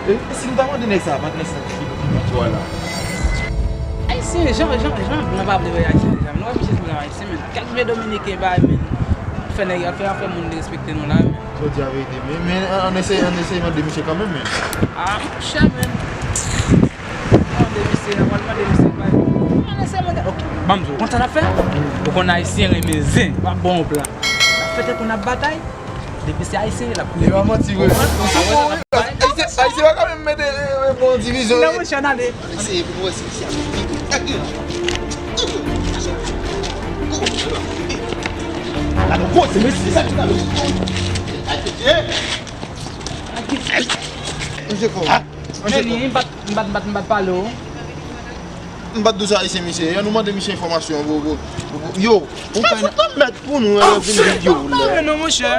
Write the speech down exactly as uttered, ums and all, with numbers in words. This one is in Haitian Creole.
E si nou ta mande nèg sa, pa t nèg sa ki fini ki mèt vwala. Ayisyen, jan, jan, jan blan pa vle wè Ayisyen deja. Nou wè misye se blan Ayisyen, men. Gad men Dominiken bay, men. Fè nèg, fè, fè moun derespekte nou la, men. Jodi a verite, men, men, an, an eseye, an eseye mande misye kanmenm, men. Ah, monchè, men. Mande misye, an pral mande misye bay. An eseye mande, ok. Ban m di w, ou konn sa n ap fè? Ou konn Ayisyen renmen zen, w ap bon plan. N ap fè tankou n ap batay. Depi se Ayisyen, l ap kouri. E pa manti, vre. Ayisyen, Ayisyen pa ka menm mete, eh, eh, bon divizyon. Non, monchè, n ale. Eseye pou nou wè si misye ap vini. Gade yon gwo se mesye sa ki la. Misye fò. Misye fò. M pa t, m pa t, m pa t, m pa t pale w. M pa t di w se Ayisyen misye ye. Ann nou mande misye enfòmasyon. Yo, ou fè fout nan mèd pou nou, eh, vin videyo w la. Non, monchè.